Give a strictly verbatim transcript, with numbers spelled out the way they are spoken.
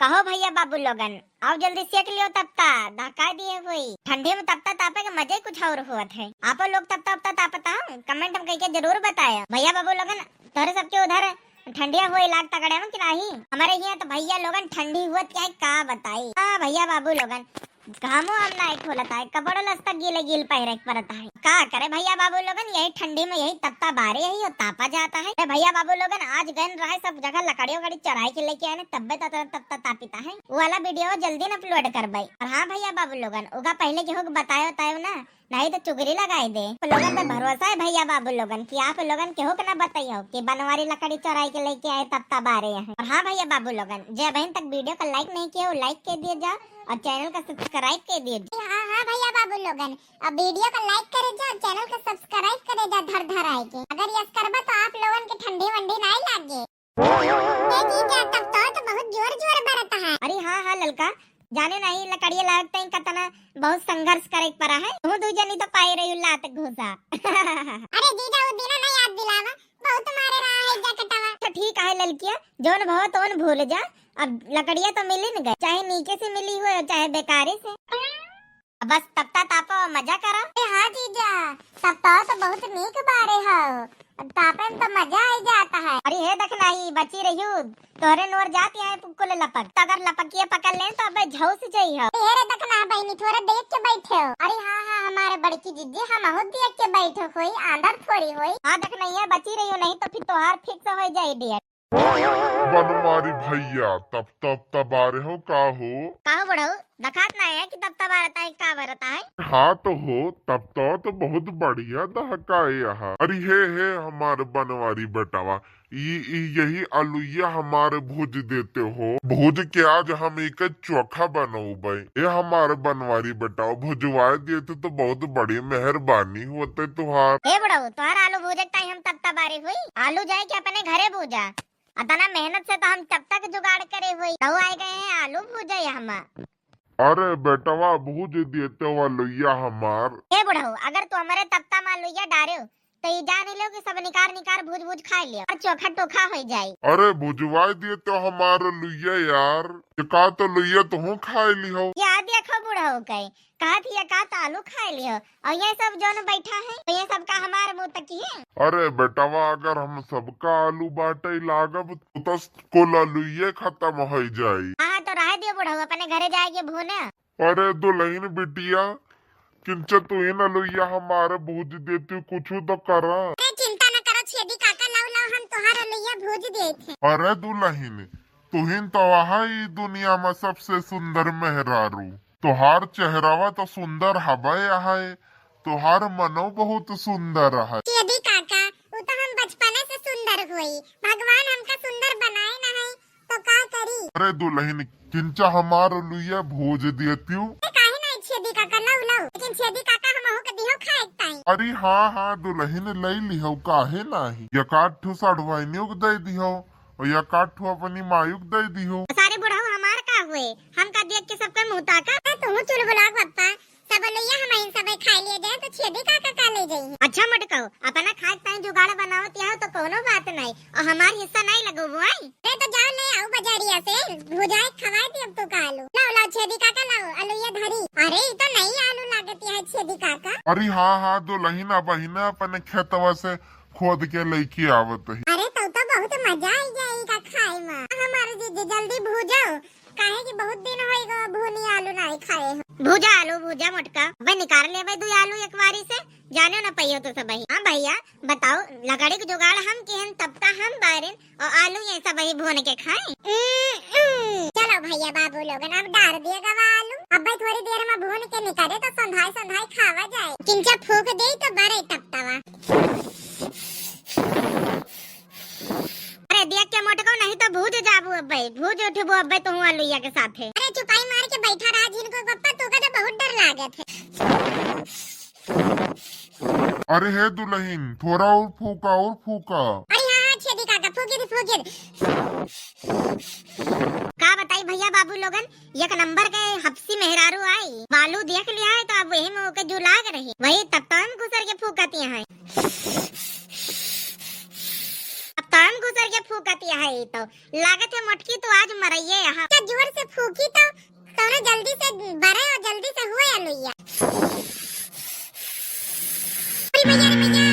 कहो भइया बाबू लोगन, आओ जल्दी सेक लियो तप्ता, दहकाइ दिहे होई। ठंडी में तप्ता तापे के मजे कुछ और होत है। आपो लोग तप्ता उपता तापत हो, comment में कहिके जरूर बतायो। भइया बाबू लोगन, तोहरे सबके उधर ठंडिया होई लागत गड़े में कि नाही? हमरे हियाँ तो भइया लोगन ठंडी होत है, का बताई। हाँ भइया बाबू लोगन, घामो अब नाही खोलत है, कपड़ो लत्ता गीले गील पहिरे के परत है। का करे भइया बाबू लोगन, यही ठंडी में यही तप्ता बारे यही और तापा जात है। अरे भइया बाबू लोगन, आज गइन रहे सब जगह लकड़ी उकड़ी चोराइ के लेके आने, तब्बे तो तप्ता तापित है। वो वाला video जल्दी न upload करबे। और हाँ भइया बाबू लोगन, ओका पहिले केहू के बतायो तायो ना, नाही तो चुगरी लगाइ दे। आप लोगन पे भरोसा है भइया बाबू लोगन कि आप लोगन केहू के ना बताइयो कि बनवारी लकड़ी चोराइ के लेके आए तप्ता बारे यहाँ। और हाँ भइया बाबू लोगन, जे अबहिन तक video का like नहीं किहे हो, like कर दिए जा और channel का subscribe कर दिए जा। हाँ, हाँ भइया बाबू लोगन, अब video का like करे जा और channel का subscribe करे जा धर धर आए के। अगर यस करबा तो आप लोगन के ठंडी वंडी नाही लागे। ए जीजा, तप्ता तो बहुत जोर जोर बरत है। अरे हाँ, हाँ ललका, जाने नाही लकड़िया लावत तई कतना बहुत संघर्ष करे के परा है। तू दू जनी तो पाए रही लात घूसा। अरे जीजा, वो दिना ना याद दिलावा, बहुत मारे रहा है जकटवा। अच्छा ठीक है ललकिया, जौन भवा तौन भूल जा। अब लकड़िया तो मिली न गए, चाहे नीके से मिली हो चाहे बेकारे से। बस तप्ता तापो, मजा करो। ए हाँ जीजा, तप्ता तो बहुत नीक बारे हो, तापे में तो मजा आई जात है। अरे हे देख नाही, बची रहियो, तोहरे नोर जात है कुल लपक। तो अगर लपकिया पकड़ लेन तो अबे झौस जाई हो। अरे रे देख ना बहिनी, थोड़ा देख के बैठे हो। अरे हाँ हाँ, हमारे बड़की जीजी, हम बहुत देख के बैठे होई, आंदर थोड़ी होई। हाँ देख नाही है, बची रहियो, नाही तो फिर तोहार fix हो जाई date। बनवारी भइया, तप्ता उपता बारे हो का हो? का हो बुढ़ऊ, दखात नाही है कि तप्ता बारत है, का बरत है? हाँ तो हो, तप्ता तो बहुत बढ़िया दहकाए यहाँ। अरे हे हे, हमार बनवारी बेटवा, ई, ई यही अलुइया हमार भूज देते हो। भूज के आज हम एक चोखा बनौबे। ए हमार बनवारी बेटवा, भुजवाए देते तो बहुत बड़ी मेहरबानी होते तुहार। ए बुढ़ऊ, तुहार आलू भूजे के ताई हम तप्ता बारे होई? आलू जाए के अपने घरे भूजा। अतना मेहनत से तो हम तप्ता के जुगाड़ करे होई, तउ आए गए हैं आलू भूजे हम। अरे बेटवा, भूज देते हो अलुइया हमार। ए बुढ़ऊ, अगर तू हमरे तप्ता में अलुइया डारे, तो ई जान लो कि सब निकार निकार भूज भूज खाए लियो और चोखा टोखा हो जाई। अरे भुजवाए देते हो हमार अलुइया यार, ये का तो अलुइया तुहू खाए लिहो। या देखो बुढ़ऊ के, कहत हिया का तो आलू खाए लिहो, और ये सब जौन बैठा है, तो ये सब का हमार मुँह तकी है? अरे बेटवा, अगर हम सबका आलू बाटे लागब, तो दस कुल अलुइये खत्म हो जाई। हाँ, तो रहे दियो बुढ़ऊ, अपने घरे जाए के भूने। अरे दुलहिन बिटिया, किंचा तुहिन अलुइया हमार भूज देती, कुछ तो करा। अरे चिंता न करो छेदी काका, लाओ लाओ, हम तोहार अलुइया भूज देत हैं। अरे दुलहिन, तुहिन तो वहाँ ई दुनिया में सबसे सुंदर मेहरारू। तोहार चेहरावा तो सुंदर हबे है, तोहार मनो बहुत सुंदर है। छेदी काका, उ तो हम बचपने से सुंदर होई, भगवान हमका सुंदर बनाए ना है, तो का करी? अरे दुलहिन, किंचा हमार अलुइया भूज देतियो। ए, काहे ना छेदी काका, लाओ लाओ, लेकिन छेदी काका हमहू के दिहो खाए के ताई। अरे हाँ हाँ दुलहिन, ले लिहो, काहे नाही। एक आध ठो सढ़ुआइनियों के दे दिहो। और या काठू अपनी मायुक दे दिहो। सारे बुढ़ऊ हमार का हुए, हम का देख के सबके मुँह ताका। ए, तुहू चुलबुलाक बप्पा, सब लोइया हमहिन सबे खाए लिए जाए तो छेदी काका का ले जाई। अच्छा मटकाऊ, अपना खाए ताई जुगाड़ बनावत यहाँ तो कोनो बात नहीं, और हमार हिस्सा नहीं लगो बुआई। अरे तो जाओ ले आओ बजारिया से, भुजाए खवाए दी अब तू का आलू। लाओ लाओ छेदी काका लाओ, अलुइया धरी। अरे ई तो नई आलू लागत है छेदी काका। अरे हाँ हाँ दुलहिन, अबहिने अपने खेतवा से खोद के लइके आवत ही। अरे, तब तो बहुत मजा आई जाई का खाए में। हमारे जीजी, जल्दी भूजो, काहे कि बहुत दिन होई गो भूनी आलू नाई खाए हो। भूजा आलू, भूजा मोटका। अबे निकाल लेबे दू आलू एक बारी से, जाने न पइयो तो सबही। हाँ भइया, बताओ, लकड़ी के जुगाड़ हम किहन, तब का हम बारिन और आलू ये सबही भून के खाए। उम, उम। चलो भइया बाबू लोगन, अब डार दिए गवा आलू। अबे थोड़ी देर में भून के निकाले तो संधाई संधाई खावा जाए। किंचा फूक दे तो बरे तब तवा। अरे देख के मोटको, नहीं तो भूज जाबू अब्बे, भूज उठबू अब्बे तू आलूया के साथे। अरे चुपाई मार के बैठा रहा, जिनको पप्पा तू का तो बहुत डर लागत है। अरे हे दुलहिन, थोड़ा और फूका, और फूका। अरे हाँ, हाँ, छेदी काका, फूके दे, फूके दे। का बताई भइया बाबू लोगन, एक नंबर के हपसी मेहरारू आई। बालू देख लिया है तो अब यही में ओके जू लाग रही। वही तब तो हम घुसर के फूकती है। अब तो हम घुसर के फूकती है तो लागत है मोटकी तो आज मरइये यहाँ। क्या जोर से की तो कौनो जल्दी से बरे और जल्दी से हुए अलुइया। अरे भैया, अरे भैया,